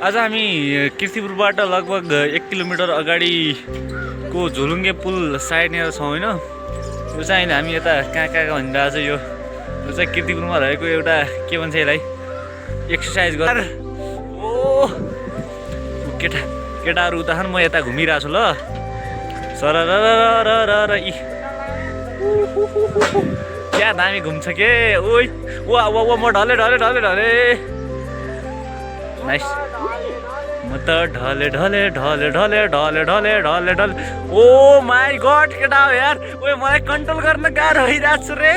आज हामी किर्तिपुरबाट लगभग 1 किलोमिटर अगाडिको झुलुङ्गे पुल साइडनेर छौँ होइन। यो चाहिँ अहिले हामी यता कहाँ भनिरहेको छ। यो चाहिँ किर्तिपुरमा रहेको एउटा के भन्छ यसलाई एक्सर्साइज गर। ओ केटाहरू उता छन्, म यता घुमिरहेको छु ल। सर र क्या दामी घुम्छ के। ओइ वा वा वा, म ढले नाइस। म त ढले ओ माई गॉड केटा हो यार। ओए मलाई कन्ट्रोल गर्न गाह्रो भइरहेको छ रे।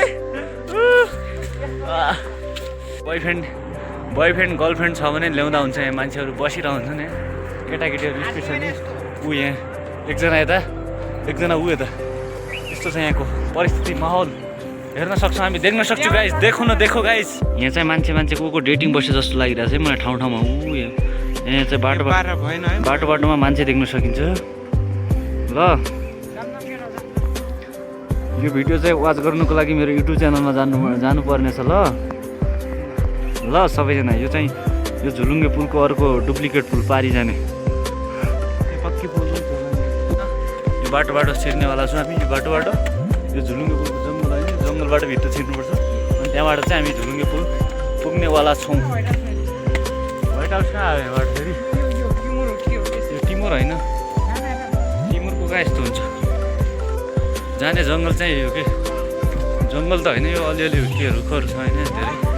बोयफ्रेन्ड गर्लफ्रेन्ड छ भने ल्याउँदा हुन्छ। यहाँ मान्छेहरू बसिरहेको हुन्छन् यहाँ, केटाकेटीहरू स्पेसली। ऊ यहाँ एकजना यता एकजना ऊ यता। यस्तो छ यहाँको परिस्थिति, माहौल हेर्न सक्छौँ हामी, देख्न सक्छौँ गाइस। देखो गाइस, यहाँ चाहिँ मान्छे को डेटिङ बसे जस्तो लागिरहेको छ मलाई ठाउँमा। ऊ यहाँ चाहिँ बाटोमा मान्छे देख्न सकिन्छ ल। यो भिडियो चाहिँ वाच गर्नुको लागि मेरो युट्युब च्यानलमा जानुपर्ने छ ल सबैजना। यो चाहिँ यो झुलुङ्गे पुलको अर्को डुप्लिकेट पुल पारी जाने पक्की पुल। यो बाटोबाट छिर्नेवाला छौँ हामी। यो बाटोबाट यो झुलुङ्गे पुलको जङ्गल होइन, जङ्गलबाट भित्र छिर्नुपर्छ। अनि त्यहाँबाट चाहिँ हामी झुलुङ्गे पुल पुग्नेवाला छौँ। व्हाइट हाउस कहाँ आयो यहाँबाट फेरि? यो टिमुर होइन, टिमुरको कहाँ यस्तो हुन्छ जाने। जङ्गल चाहिँ यो के जङ्गल त होइन, यो अलिअलि के रुखहरू छ होइन धेरै।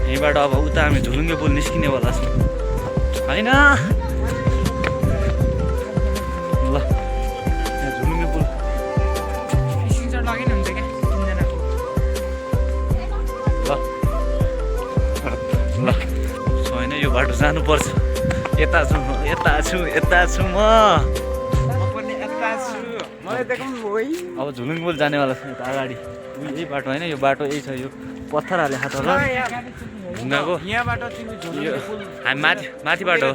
यहीँबाट अब उता हामी झुलुङ्गे पुल निस्किनेवाला छौँ होइन। ल यहाँ झुलुङ्गे पुल ल छैन, यो बाटो जानुपर्छ। यता छु म। अब झुलुङ्गे पुल जानेवाला छ यता अगाडि। यही बाटो होइन, यो बाटो यही छ। यो पत्थर हाले हात होला ढुङ्गाको। हामी माथिबाट हो,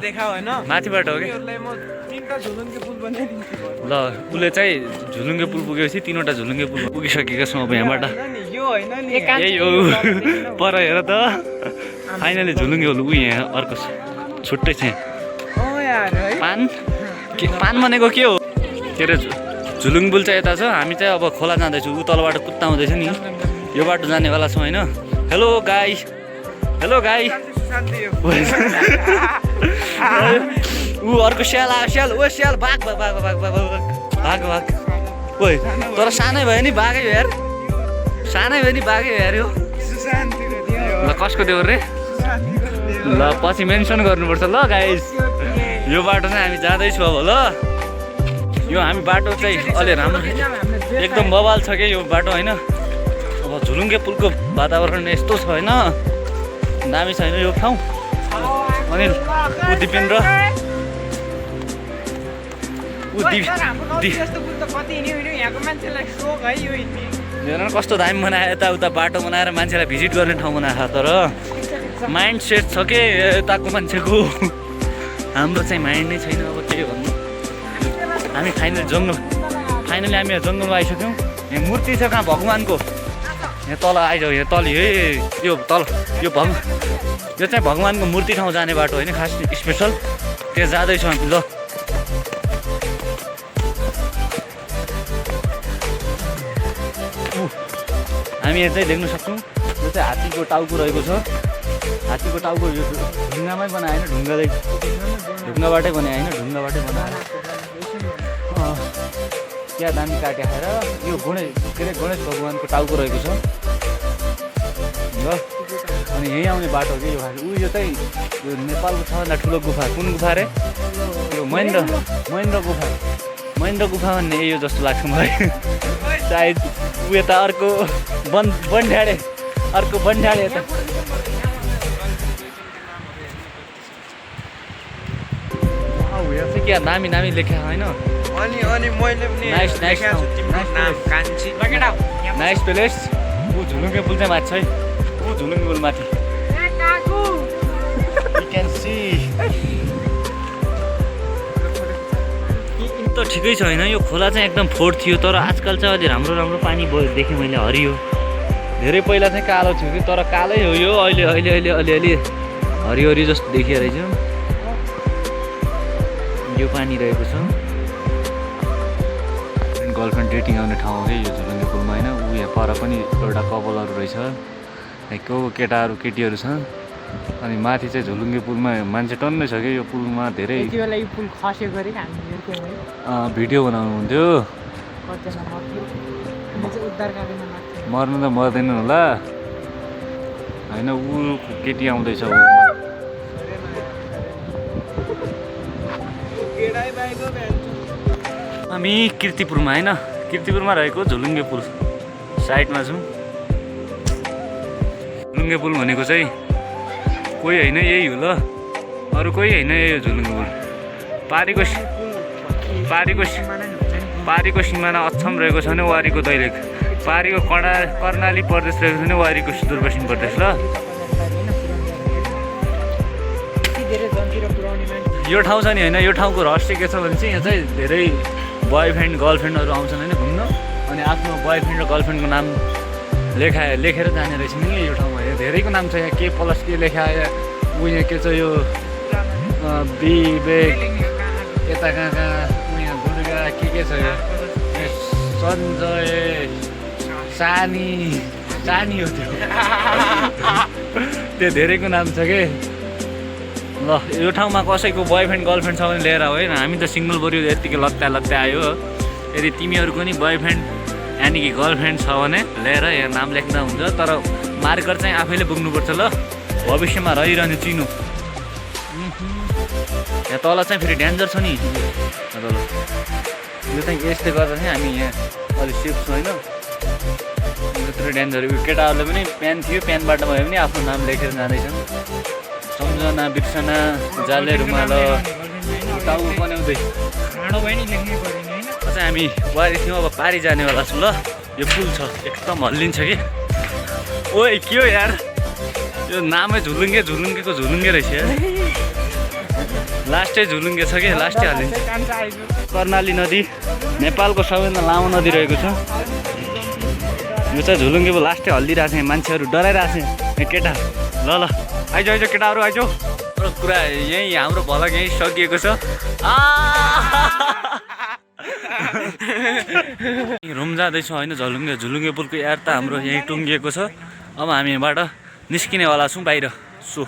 माथिबाट हो कि ल। उसले चाहिँ झुलुङ्गे पुल पुगेपछि 3वटा झुलुङ्गे पुल पुगिसकेका छौँ अब यहाँबाट। यही हो पर हेर त, फाइनली झुलुङ्गे पुल। ऊ यहाँ अर्को छुट्टै छ पान भनेको के हो के अरे झुलुङ्गे पुल चाहिँ यता छ। हामी चाहिँ अब खोला जाँदैछौँ, ऊ तलबाट कुद्दा आउँदैछ नि। यो बाटो जानेवाला छौँ होइन। हेलो गाई ऊ अर्को स्याल आयो। ओ स्याल भाग। ओइ तर सानै भयो नि बाघै हो यार, यो। ल कसको देऊ रे? ल पछि मेन्सन गर्नुपर्छ ल गाइस। यो बाटो चाहिँ हामी जाँदैछौँ अब ल। यो हामी बाटो चाहिँ अलि राम्रो एकदम बवाल छ क्या यो बाटो होइन। अब झुलुङ्गे पुलको वातावरण यस्तो छ होइन, दामी छैन यो ठाउँ। अनिल ऊ दिपेन्द्र हेर कस्तो दामी बनायो, यताउता बाटो बनाएर मान्छेलाई भिजिट गर्ने ठाउँ बनाएको। तर माइन्ड सेट छ के यताको मान्छेको, हाम्रो चाहिँ माइन्ड नै छैन। अब के भन्नु, हामी फाइनली हामी जङ्गलमा आइसक्यौँ। यहाँ मूर्ति छ कहाँ भगवान्को, यहाँ तल आइजाऊ। यहाँ तल यो चाहिँ भगवान्को मूर्ति ठाउँ जाने बाटो होइन, खास स्पेसल। त्यहाँ जाँदैछौँ हामी ल। हामी यहाँ चाहिँ देख्न सक्छौँ यो चाहिँ हात्तीको टाउको रहेको छ। हात्तीको टाउको यो ढुङ्गामै बनायो होइन, ढुङ्गाबाटै बनायो होइन, ढुङ्गाबाटै बनाएर क्या दामी काट्या खाएर। यो गणेश भगवान्को टाउको रहेको छ ल। अनि यहीँ आउने बाटो के यो यो चाहिँ यो नेपालको सबभन्दा ठुलो गुफा। कुन गुफा रे? यो महेन्द्र गुफा भन्ने यो जस्तो लाग्छ मलाई। सायद ऊ यता अर्को बन्ढाडे यता। यहाँ चाहिँ क्या दामी लेखा होइन। Nice place. ऊ झुलुङ्गे पुल चाहिँ माथि छ है, ऊ झुलुङ्गे पुल माथि। त ठिकै छ होइन। यो खोला चाहिँ एकदम फोहोर थियो, तर आजकल चाहिँ अलि राम्रो पानी देखेँ मैले, हरियो। धेरै पहिला चाहिँ कालो थियो कि, तर कालै हो यो अहिले अलिअलि हरिहरि जस्तो देखियो रहेछ। यो पानी रहेको छ। गर्लफ्रेन्ड डेटिङ आउने ठाउँ हो कि यो झुलुङ्गे पुलमा होइन। ऊ यहाँ पर पनि एउटा कपालहरू रहेछ, को केटाहरू केटीहरू छन्। अनि माथि चाहिँ झुलुङ्गे पुलमा मान्छे टन्नै छ कि यो पुलमा धेरै। भिडियो बनाउनु हुन्थ्यो। मर्नु त मर्दैनन् होला होइन। ऊ केटी आउँदैछ। हामी कीर्तिपुरमा होइन, कीर्तिपुरमा रहेको झुलुङ्गे पुल साइडमा छौँ। झुलुङ्गे पुल भनेको चाहिँ कोही होइन यही हो ल, अरू कोही होइन यही हो झुलुङ्गे पुल। पारीको सिमाना अछाम रहेको छ भने वारीको दैलेख, पारीको कर्णाली प्रदेश रहेको छ भने वारीको सुदूरपश्चिम प्रदेश ल। यो ठाउँ छ नि होइन, यो ठाउँको रहस्य के छ भने चाहिँ यहाँ चाहिँ धेरै बोयफ्रेन्ड गर्लफ्रेन्डहरू आउँछन् होइन घुम्न। अनि आफ्नो बोयफ्रेन्ड र गर्लफ्रेन्डको नाम लेखेर जाने रहेछ नि यो ठाउँमा। यो धेरैको नाम छ यहाँ, के प्लस के लेखायो। ऊ यहाँ के छ यो विवेक, यता कहाँ ऊ यहाँ दुर्गा के छ यो सञ्जय, सानी हो त्यो। त्यो धेरैको नाम छ के ल। यो ठाउँमा कसैको बोयफ्रेन्ड गर्लफ्रेन्ड छ भने लिएर होइन, हामी त सिङ्गल बरु यत्तिकै लत्ता आयो। यदि तिमीहरूको नि बोयफ्रेन्ड यानि कि गर्लफ्रेन्ड छ भने लिएर यहाँ नाम लेख्दा हुन्छ। तर मार्कर चाहिँ आफैले बोक्नुपर्छ ल, भविष्यमा रहिरहने चिनो। यहाँ तल चाहिँ फेरि डेन्जर छ नि तल। यो चाहिँ यसले गर्दा चाहिँ हामी यहाँ अलिक सेफ छौँ होइन। त्यत्रो डेन्जर। केटाहरूले पनि प्यान थियो, प्यानबाट भयो भने आफ्नो नाम लेखेर जाँदैछन्। सम्झना, बिर्सना, जाले रुमाल, टाउको बनाउँदै चाहिँ हामी वारी थियौँ। अब पारी जानेवाला छु ल। यो पुल छ एकदम हल्लिन्छ कि। ओए के हो यार, यो नामै झुलुङ्गेको झुलुङ्गे रहेछ यार। लास्टै झुलुङ्गे छ कि, लास्टै हल्लिन्छ। कर्णाली नदी नेपालको सबैभन्दा लामो नदी रहेको छ। यो चाहिँ झुलुङ्गे पुल लास्टै हल्लिरहेको छ। मान्छेहरू डराइरहेको छ केटा। ल आइज केटाहरू आइज। कुरा यहीँ हाम्रो भलक यहीँ सकिएको छ। रुम जाँदैछौँ होइन। झुलुङ्गे पुलको यार त हाम्रो यहीँ टुङ्गिएको छ। अब हामी यहाँबाट निस्किनेवाला छौँ बाहिर। सो